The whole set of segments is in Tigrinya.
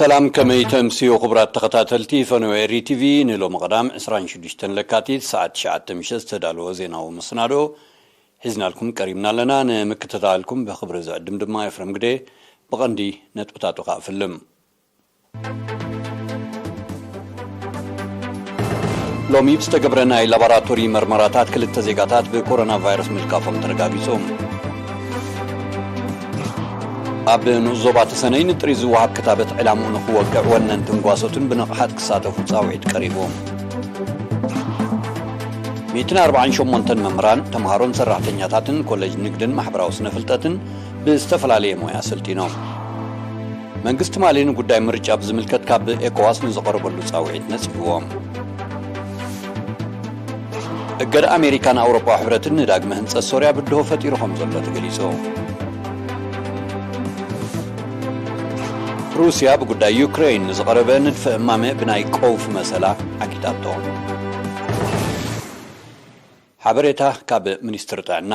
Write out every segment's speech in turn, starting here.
ሰላም፣ ከመይ ተምስዩ ክቡራት ተኸታተልቲ ፈነወ ኤሪ ቲቪ? ንሎሚ ቀዳም ዕስራን ሽዱሽተን ለካቲት ሰዓት ትሽዓተ ምሸት ዝተዳለወ ዜናዊ መሰናዶ ሒዝናልኩም ቀሪብና ኣለና። ንምክትታልኩም ብኽብሪ ዝዕድም ድማ ኤፍረም ግደ። ብቐንዲ ነጥብታቱ ከኣ ፍልም። ሎሚ ብዝተገብረ ናይ ላቦራቶሪ መርመራታት ክልተ ዜጋታት ብኮሮና ቫይረስ ምልካፎም ተረጋጊጹ። ኣብ ንኡስ ዞባ ተሰነይ ንጥሪ ዝወሃብ ክታበት ዕላምኡ ንኽወቅዕ ወነንትን ጓሶትን ብንቕሓት ክሳተፉ ጻውዒት ቀሪቡ። ሚእትን ኣርባዓን ሸሞንተን መምህራን፣ ተምሃሮን ሰራሕተኛታትን ኮሌጅ ንግድን ማሕበራዊ ስነ ፍልጠትን ብዝተፈላለየ ሞያ ሰልጢኖም። መንግስቲ ማሊ ንጉዳይ ምርጫ ብዝምልከት ካብ ኤኮዋስ ንዝቐረበሉ ጻውዒት ነጺግዎም። እገዳ ኣሜሪካን ኣውሮፓዊ ሕብረትን ንዳግመ ህንጸት ሶርያ ብድሆ ፈጢሩ ከም ዘሎ ተገሊጹ። ሩስያ ብጉዳይ ዩክሬን ንዝቐረበ ንድፈ እማመ ብናይ ቀውፊ መሰላ ዓጊታቶ። ሓበሬታ ካብ ሚኒስትሪ ጥዕና።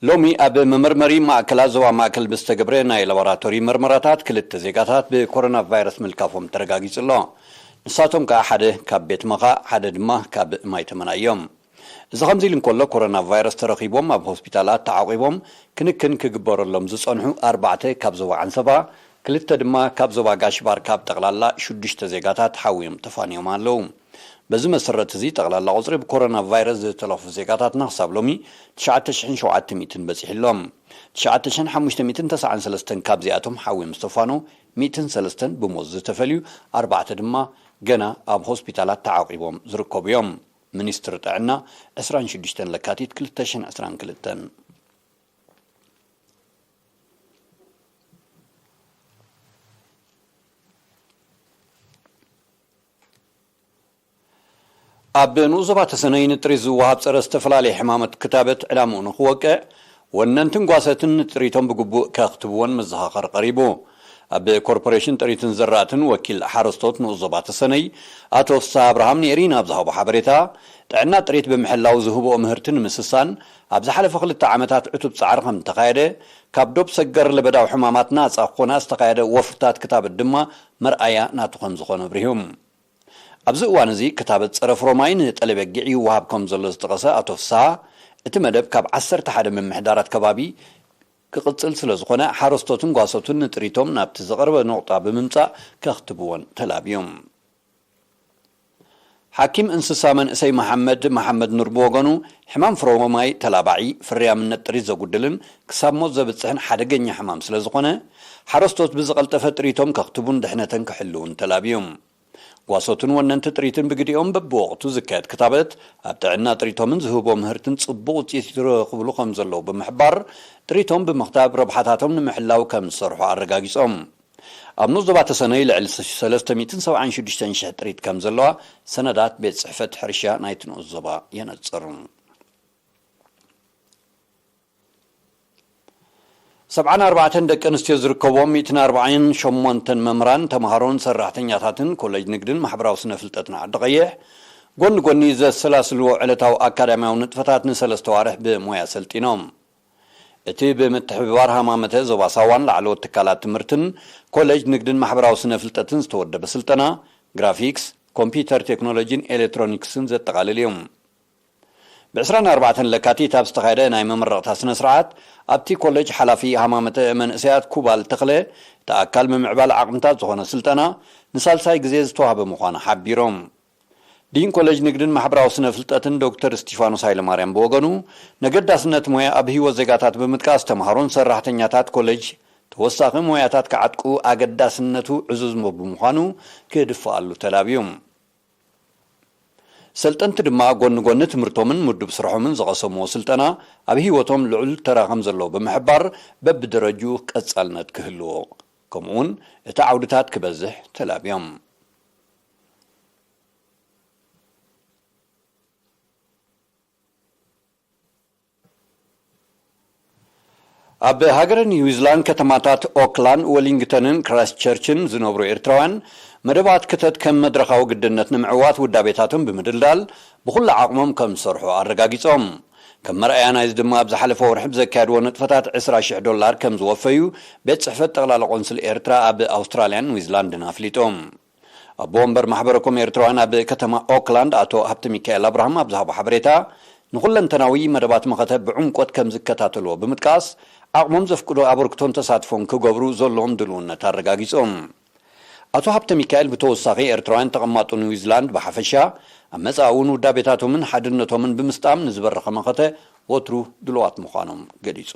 ሎሚ ኣብ መመርመሪ ማእከላት ዞባ ማእከል ብዝተገብረ ናይ ላቦራቶሪ መርመራታት ክልተ ዜጋታት ብኮሮና ቫይረስ ምልካፎም ተረጋጊጹ ኣሎ። ንሳቶም ከኣ ሓደ ካብ ቤት መኻእ፣ ሓደ ድማ ካብ ማይ ተመና እዮም። እዚ ከምዚ ኢሉ እንከሎ፣ ኮሮና ቫይረስ ተረኺቦም ኣብ ሆስፒታላት ተዓቂቦም ክንክን ክግበረሎም ዝጸንሑ ኣርባዕተ ካብ ዞባ ዓንሰባ፣ ክልተ ድማ ካብ ዞባ ጋሽ ባርካ፣ ኣብ ጠቕላላ ሽዱሽተ ዜጋታት ሓውዮም ተፋንዮም ኣለዉ። በዚ መሰረት እዚ፣ ጠቕላላ ቁጽሪ ብኮሮና ቫይረስ ዝተለኽፉ ዜጋታትና ክሳብ ሎሚ ትሽዓተ ሽሕን ሸውዓተ ሚእትን በጺሑ ኣሎ። ትሽዓተ ሽሕን ሓሙሽተ ሚእትን ተስዓን ሰለስተን ካብዚኣቶም ሓውዮም ዝተፋነዉ፣ ሚእትን ሰለስተን ብሞት ዝተፈልዩ፣ ኣርባዕተ ድማ ገና ኣብ ሆስፒታላት ተዓቂቦም ዝርከቡ እዮም። ሚኒስትሪ ጥዕና፣ ዕስራን ሽዱሽተን ለካቲት ክልተ ሽሕን ዕስራን ክልተን። ኣብ ንኡስ ዞባ ተሰነይ ንጥሪት ዝወሃብ ጸረ ዝተፈላለየ ሕማማት ክታበት ዕላምኡ ንኽወቅዕ፣ ወነንትን ጓሰትን ንጥሪቶም ብግቡእ ከኽትብዎን መዘኻኸሪ ቀሪቡ። ኣብ ኮርፖሬሽን ጥሪትን ዘራእትን ወኪል ሓረስቶት ንኡስ ዞባ ተሰነይ ኣቶ ፍስሃ ኣብርሃም ንኤሪና ኣብ ዝሃቦ ሓበሬታ፣ ጥዕና ጥሪት ብምሕላው ዝህብኦ ምህርቲ ንምስሳን ኣብ ዝሓለፈ ክልተ ዓመታት ዕቱብ ጻዕሪ ከም ዝተኻየደ፣ ካብ ዶብ ሰገር ለበዳዊ ሕማማት ናጻ ክኾና ዝተኻየደ ወፍርታት ክታበት ድማ መርኣያ ናቱ ከም ዝኾነ ኣብሪሁ። ኣብዚ እዋን እዚ ክታበት ጸረ ፍሮማይ ንጠለበጊዕ ይወሃብ ከም ዘሎ ዝጠቐሰ ኣቶ ፍስሃ፣ እቲ መደብ ካብ ዓሰርተ ሓደ ምምሕዳራት ከባቢ ክቕጽል ስለ ዝኾነ፣ ሓረስቶትን ጓሶትን ንጥሪቶም ናብቲ ዝቐረበ ነቑጣ ብምምጻእ ከኽትብዎን ተላብዮም። ሓኪም እንስሳ መንእሰይ መሓመድ መሓመድ ኑር ብወገኑ፣ ሕማም ፍሮማይ ተላባዒ፣ ፍርያምነት ጥሪት ዘጉድልን ክሳብ ሞት ዘብጽሕን ሓደገኛ ሕማም ስለ ዝኾነ፣ ሓረስቶት ብዝቐልጠፈ ጥሪቶም ከኽትቡን ድሕነተን ክሕልውን ተላብዮም። ጓሶትን ወነንቲ ጥሪትን ብግዲኦም በብወቕቱ ዝካየድ ክታበት ኣብ ጥዕና ጥሪቶምን ዝህቦ ምህርትን ጽቡቕ ውጽኢት ይረኽብሉ ከም ዘለዉ ብምሕባር፣ ጥሪቶም ብምኽታብ ረብሓታቶም ንምሕላው ከም ዝሰርሑ ኣረጋጊጾም። ኣብ ንኡስ ዞባ ተሰነይ ልዕሊ ሰለስተ ሚእትን ሰብዓን ሽዱሽተን ሽሕ ጥሪት ከም ዘለዋ ሰነዳት ቤት ጽሕፈት ሕርሻ ናይቲ ንኡስ ዞባ የነጽር። ሰብዓን ኣርባዕተን ደቂ ኣንስትዮ ዝርከብዎም ሚእትን ኣርባዓን ሸሞንተን መምህራን፣ ተምሃሮን ሰራሕተኛታትን ኮሌጅ ንግድን ማሕበራዊ ስነ ፍልጠትን ዓዲ ቀይሕ፣ ጎኒ ጎኒ ዘሰላስልዎ ዕለታዊ ኣካዳሚያዊ ንጥፈታት ንሰለስተ ዋርሕ ብሞያ ሰልጢኖም። እቲ ብምትሕብባር ሃማመተ ዞባ ሳዋን ላዕለዎት ትካላት ትምህርትን ኮሌጅ ንግድን ማሕበራዊ ስነ ፍልጠትን ዝተወደበ ስልጠና፣ ግራፊክስ፣ ኮምፒውተር ቴክኖሎጂን ኤሌክትሮኒክስን ዘጠቓልል እዩ። ብዕስራን ኣርባዕተን ለካቲት ኣብ ዝተኻየደ ናይ መመረቕታ ስነ ስርዓት፣ ኣብቲ ኮሌጅ ሓላፊ ሃማመተ መንእሰያት ኩባል ተኽለ፣ እቲ ኣካል ምምዕባል ዓቕምታት ዝኾነ ስልጠና ንሳልሳይ ግዜ ዝተዋህበ ምዃኑ ሓቢሮም። ዲን ኮሌጅ ንግድን ማሕበራዊ ስነ ፍልጠትን ዶክተር እስቲፋኖስ ሃይለማርያም ብወገኑ፣ ነገዳስነት ሞያ ኣብ ህይወት ዜጋታት ብምጥቃስ፣ ተምሃሮን ሰራሕተኛታት ኮሌጅ ተወሳኺ ሞያታት ክዓጥቁ ኣገዳስነቱ ዕዙዝ ብምዃኑ ክድፍኣሉ ተላብዩ። ሰልጠንቲ ድማ ጎኒ ጎኒ ትምህርቶምን ምዱብ ስርሖምን ዝቐሰምዎ ስልጠና ኣብ ህይወቶም ልዑል ተራ ከም ዘለዎ ብምሕባር፣ በብደረጅኡ ቀጻልነት ክህልዎ፣ ከምኡውን እቲ ዓውድታት ክበዝሕ ተላብዮም። ኣብ ሃገረ ኒውዚላንድ ከተማታት ኦክላንድ፣ ዌሊንግተንን ክራይስት ቸርችን ዝነብሩ ኤርትራውያን፣ መደባት ክተት ከም መድረኻዊ ግድነት ንምዕዋት ውዳቤታቶም ብምድልዳል ብኹሉ ዓቕሞም ከም ዝሰርሑ ኣረጋጊጾም። ከም መርኣያ ናይዚ ድማ፣ ኣብ ዝሓለፈ ወርሒ ብዘካየድዎ ንጥፈታት ዕስራ ሽሕ ዶላር ከም ዝወፈዩ ቤት ጽሕፈት ጠቕላላ ቆንስል ኤርትራ ኣብ ኣውስትራልያን ኒውዚላንድን ኣፍሊጦም። ኣቦ ወንበር ማሕበረ ኮም ኤርትራውያን ኣብ ከተማ ኦክላንድ ኣቶ ሃብተ ሚካኤል ኣብርሃም ኣብ ዝሃቦ ሓበሬታ፣ ንኹለንተናዊ መደባት መኸተ ብዕምቆት ከም ዝከታተልዎ ብምጥቃስ፣ ዓቕሞም ዘፍቅዶ ኣበርክቶን ተሳትፎን ክገብሩ ዘለዎም ድልውነት ኣረጋጊጾም። ኣቶ ሃብተ ሚካኤል ብተወሳኺ፣ ኤርትራውያን ተቐማጦ ኒውዚላንድ ብሓፈሻ፣ ኣብ መጻኢ እውን ውዳቤታቶምን ሓድነቶምን ብምስጣም ንዝበረኸ መኸተ ወትሩ ድልዋት ምዃኖም ገሊጹ።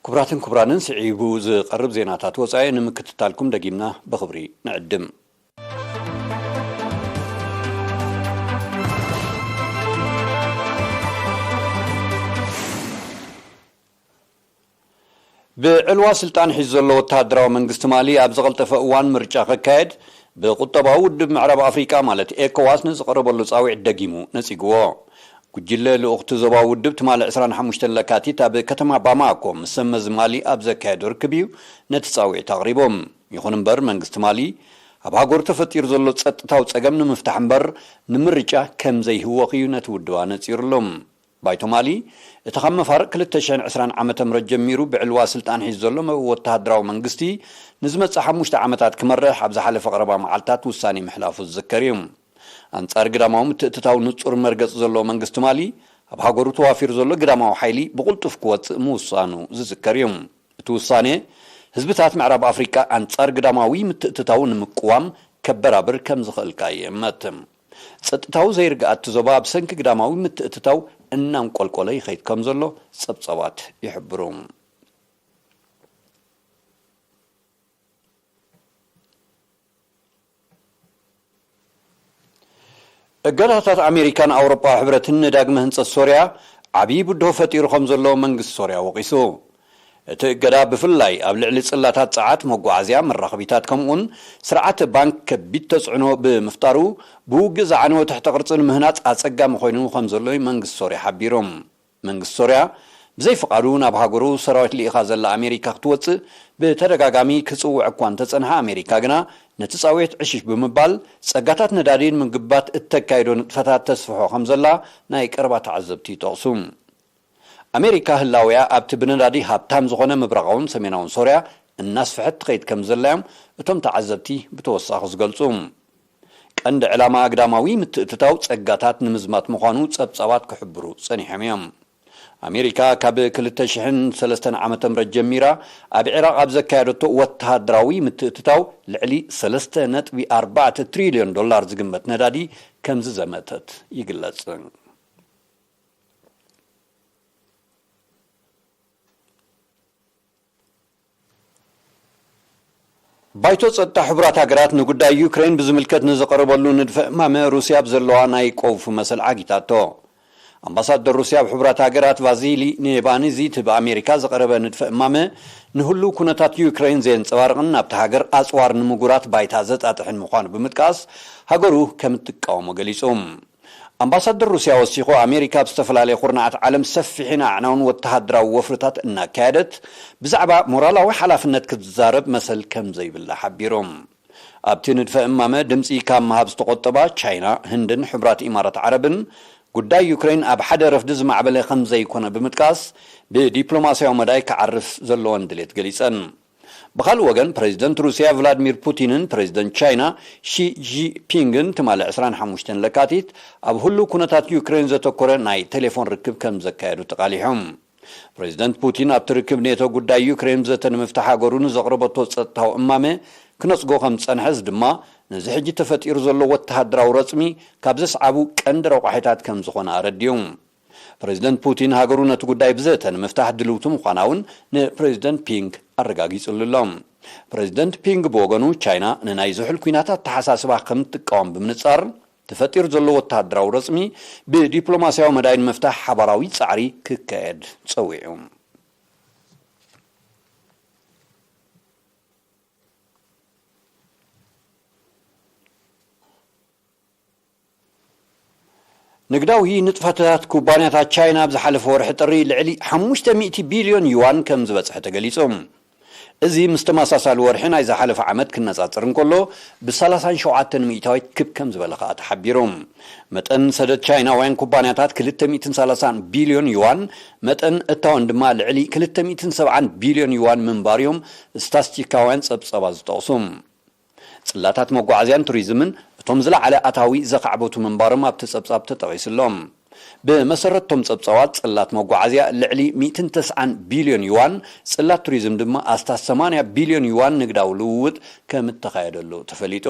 ክቡራትን ክቡራንን፣ ስዒቡ ዝቐርብ ዜናታት ወጻኢ ንምክትታልኩም ደጊምና ብኽብሪ ንዕድም። ብዕልዋ ስልጣን ሒዙ ዘሎ ወተሃደራዊ መንግስቲ ማሊ፣ ኣብ ዝቐልጠፈ እዋን ምርጫ ከካየድ ብቁጠባዊ ውድብ ምዕራብ ኣፍሪቃ ማለት ኤኮዋስ ንዝቐረበሉ ጻውዒት ደጊሙ ነጺግዎ። ጉጅለ ልኡኽቲ ዞባዊ ውድብ ትማሊ ዕስራን ሓሙሽተን ለካቲት ኣብ ከተማ ባማኮ ምስ ሰመዚ ማሊ ኣብ ዘካየዶ ርክብ እዩ ነቲ ጻውዒት ኣቕሪቦም። ይኹን እምበር፣ መንግስቲ ማሊ ኣብ ሃገሩ ተፈጢሩ ዘሎ ጸጥታዊ ጸገም ንምፍታሕ እምበር፣ ንምርጫ ከም ዘይህወኽ እዩ ነቲ ውድብ ኣነጺሩሎም። ባይቶ ማሊ፣ እቲ ካብ መፋርቕ ክልተ ሽሕን ዕስራን ዓመተ ምህረት ጀሚሩ ብዕልዋ ስልጣን ሒዙ ዘሎ መ-፣ ወተሃደራዊ መንግስቲ፣ ንዝመጽእ ሓሙሽተ ዓመታት ክመርሕ ኣብ ዝሓለፈ ቀረባ መዓልታት ውሳኔ ምሕላፉ ዝዝከር እዩ። ኣንጻር ግዳማዊ ምትእትታው ንጹር መርገጽ ዘለዎ መንግስቲ ማሊ፣ ኣብ ሃገሩ ተዋፊሩ ዘሎ ግዳማዊ ሓይሊ ብቕልጡፍ ክወጽእ ምውሳኑ ዝዝከር እዩ። እቲ ውሳኔ፣ ህዝብታት ምዕራብ ኣፍሪቃ ኣንጻር ግዳማዊ ምትእትታው ንምቅዋም ከበራብር ከም ዝኽእል ከኣ ይእመት። ጸጥታዊ ዘይርግኣት እቲ ዞባ ብሰንኪ ግዳማዊ ምትእትታው እናንቆልቆለ ይኸይድ ከም ዘሎ ጸብጻባት ይሕብሩ። እገዳታት ኣሜሪካን ኣውሮጳዊ ሕብረትን ንዳግመ ህንጸት ሶርያ ዓብዪ ብድሆ ፈጢሩ ከም ዘሎ መንግስቲ ሶርያ ወቒሱ። እቲ እገዳ ብፍላይ ኣብ ልዕሊ ጽላታት ጸዓት፣ መጓዓዝያ፣ መራኸቢታት ከምኡውን ስርዓት ባንክ ከቢድ ተጽዕኖ ብምፍጣሩ፣ ብውግእ ዝዓነወ ትሕተ ቅርጺ ንምህናጽ ኣጸጋሚ ኮይኑ ከም ዘሎ መንግስቲ ሶርያ ሓቢሩ። መንግስቲ ሶርያ ብዘይ ፍቓዱ ናብ ሃገሩ ሰራዊት ልኢኻ ዘላ ኣሜሪካ ክትወጽእ ብተደጋጋሚ ክጽውዕ እኳ እንተጸንሐ፣ ኣሜሪካ ግና ነቲ ጻውዒት ዕሽሽ ብምባል፣ ጸጋታት ነዳዲ ንምግባት እተካይዶ ንጥፈታት ተስፍሖ ከም ዘላ ናይ ቀረባ ተዓዘብቲ ይጠቕሱ። ኣሜሪካ ህላውያ ኣብቲ ብነዳዲ ሃብታም ዝኾነ ምብራቓውን ሰሜናውን ሶርያ እናስፍሐት ትኸይድ ከም ዘላ እዮም እቶም ተዓዘብቲ ብተወሳኺ ዝገልጹ። ቀንዲ ዕላማ ኣግዳማዊ ምትእትታው ጸጋታት ንምዝማት ምዃኑ ጸብጻባት ክሕብሩ ጸኒሖም እዮም። ኣሜሪካ ካብ ክልተ ሽሕን ሰለስተን ዓመተ ምህረት ጀሚራ ኣብ ዒራቕ ኣብ ዘካየደቶ ወተሃደራዊ ምትእትታው ልዕሊ ሰለስተ ነጥቢ ኣርባዕተ ትሪልዮን ዶላር ዝግመት ነዳዲ ከም ዝዘመተት ይግለጽ። ባይቶ ጸጥታ ሕቡራት ሃገራት ንጉዳይ ዩክሬን ብዝምልከት ንዝቐረበሉ ንድፈ እማመ፣ ሩስያ ብዘለዋ ናይ ቀውፊ መሰል ዓጊታቶ። ኣምባሳደር ሩስያ ኣብ ሕቡራት ሃገራት ቫዚሊ ኔባኒዚ፣ እቲ ብኣሜሪካ ዝቐረበ ንድፈ እማመ ንህሉው ኩነታት ዩክሬን ዘየንጸባርቕን ናብታ ሃገር ኣጽዋር ንምጉራት ባይታ ዘጣጥሕን ምዃኑ ብምጥቃስ፣ ሃገሩ ከም እትቃወሞ ገሊጹ። ኣምባሳደር ሩስያ ወሲኹ፣ ኣሜሪካ ኣብ ዝተፈላለየ ኩርናዓት ዓለም ሰፊሕን ኣዕናውን ወተሃደራዊ ወፍርታት እናካየደት፣ ብዛዕባ ሞራላዊ ሓላፍነት ክትዛረብ መሰል ከም ዘይብላ ሓቢሩ። ኣብቲ ንድፈ እማመ ድምጺ ካብ ምሃብ ዝተቖጠባ ቻይና፣ ህንድን ሕቡራት ኢማራት ዓረብን፣ ጉዳይ ዩክሬን ኣብ ሓደ ረፍዲ ዝማዕበለ ከም ዘይኮነ ብምጥቃስ፣ ብዲፕሎማስያዊ መዳይ ክዓርፍ ዘለወን ድሌት ገሊጸን። ብኻልእ ወገን፣ ፕሬዚደንት ሩስያ ቭላድሚር ፑቲንን ፕሬዚደንት ቻይና ሺ ጂንፒንግን ትማሊ ዕስራን ሓሙሽተን ለካቲት ኣብ ህሉው ኩነታት ዩክሬን ዘተኮረ ናይ ቴሌፎን ርክብ ከም ዘካየዱ ተቓሊሖም። ፕሬዚደንት ፑቲን ኣብቲ ርክብ ኔቶ ጉዳይ ዩክሬን ብዘተ ንምፍታሕ ሃገሩ ንዘቕረበቶ ጸጥታዊ እማመ ክነጽጎ ከም ዝጸንሐ፣ እዚ ድማ ነዚ ሕጂ ተፈጢሩ ዘሎ ወተሃደራዊ ረጽሚ ካብ ዘስዓቡ ቀንዲ ረቋሒታት ከም ዝኾነ ኣረዲኡ። ፕሬዚደንት ፑቲን ሃገሩ ነቲ ጉዳይ ብዘተ ንምፍታሕ ድልውቲ ምዃና እውን ንፕሬዚደንት ፒንግ ኣረጋጊጹሉ ኣሎ። ፕሬዚደንት ፒንግ ብወገኑ፣ ቻይና ንናይ ዝሑል ኲናት ኣተሓሳስባ ከም እትቃወም ብምንጻር፣ ተፈጢሩ ዘሎ ወተሃደራዊ ረጽሚ ብዲፕሎማስያዊ መዳይ ንምፍታሕ ሓባራዊ ጻዕሪ ክካየድ ጸዊዑ። ንግዳዊ ንጥፈታት ኩባንያታት ቻይና ኣብ ዝሓለፈ ወርሒ ጥሪ ልዕሊ ሓሙሽተ ሚእቲ ቢልዮን ዩዋን ከም ዝበጽሐ ተገሊጹ። እዚ ምስ ተመሳሳሊ ወርሒ ናይ ዝሓለፈ ዓመት ክነጻጸር እንከሎ፣ ብ ሰላሳን ሸውዓተን ሚእታዊት ክብ ከም ዝበለ ከኣ ተሓቢሩ። መጠን ሰደድ ቻይናውያን ኩባንያታት ክልተ ሚእትን ሰላሳን ቢልዮን ዩዋን፣ መጠን እታወን ድማ ልዕሊ ክልተ ሚእትን ሰብዓን ቢልዮን ዩዋን ምንባር እዮም ስታስቲካውያን ጸብጸባት ዝጠቕሱ። ጽላታት መጓዓዝያን ቱሪዝምን እቶም ዝለዓለ ኣታዊ ዘኻዕበቱ ምንባሮም ኣብቲ ጸብጻብ ተጠቒሱ ኣሎ። ብመሰረት እቶም ጸብጻባት፣ ጽላት መጓዓዝያ ልዕሊ ሚእትን ተስዓን ቢልዮን ዩዋን፣ ጽላት ቱሪዝም ድማ ኣስታት ሰማንያ ቢልዮን ዩዋን ንግዳዊ ልውውጥ ከም እተኻየደሉ ተፈሊጡ።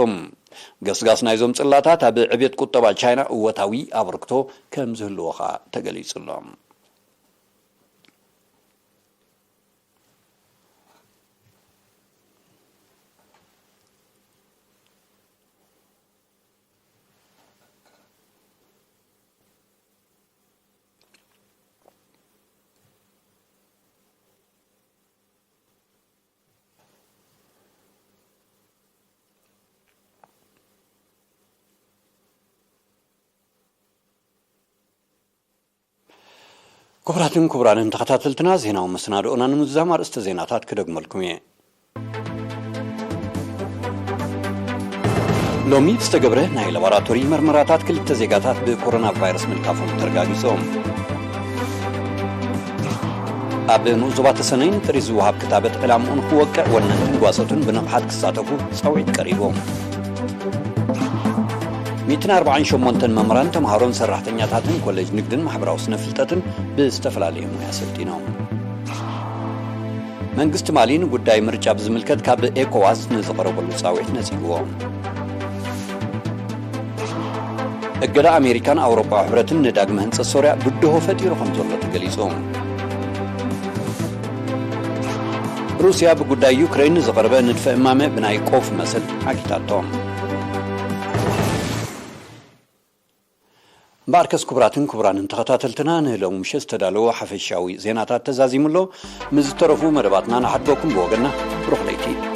ገስጋስ ናይዞም ጽላታት ኣብ ዕብየት ቁጠባ ቻይና እወታዊ ኣበርክቶ ከም ዝህልዎ ኸኣ ተገሊጹ ኣሎ። ክቡራትን ክቡራንን ተኸታተልትና፣ ዜናዊ መሰናድኦና ንምዝዛም ኣርእስተ ዜናታት ክደግመልኩም እየ። ሎሚ ብዝተገብረ ናይ ላቦራቶሪ መርመራታት ክልተ ዜጋታት ብኮሮና ቫይረስ ምልካፎም ተረጋጊጾም። ኣብ ንኡስ ዞባ ተሰነይ ንጥሪት ዝወሃብ ክታበት ዕላምኡ ንኽወቅዕ ወነንትን ጓሶትን ብንቕሓት ክሳተፉ ጻውዒት ቀሪቡ። ሚእትን ኣርባዓን ሸሞንተን መምህራን፣ ተምሃሮን ሰራሕተኛታትን ኮሌጅ ንግድን ማሕበራዊ ስነ ፍልጠትን ብዝተፈላለየ ሞያ ሰልጢኖም። መንግስቲ ማሊ ንጉዳይ ምርጫ ብዝምልከት ካብ ኤኮዋስ ንዝቐረበሉ ጻውዒት ነጺግዎ። እገዳ ኣሜሪካን ኣውሮጳዊ ሕብረትን ንዳግመ ህንጸት ሶርያ ብድሆ ፈጢሩ ከም ዘሎ ተገሊጹ። ሩስያ ብጉዳይ ዩክሬን ንዝቐረበ ንድፈ እማመ ብናይ ቆፍ መሰል ዓጊታቶ። እምበኣርከስ ክቡራትን ክቡራንን ተኸታተልትና፣ ንሎሚ ምሸት ዝተዳለወ ሓፈሻዊ ዜናታት ተዛዚሙ ኣሎ። ምስ ዝተረፉ መደባትና ንሓድገኩም። ብወገንና ብሩኽ ለይቲ።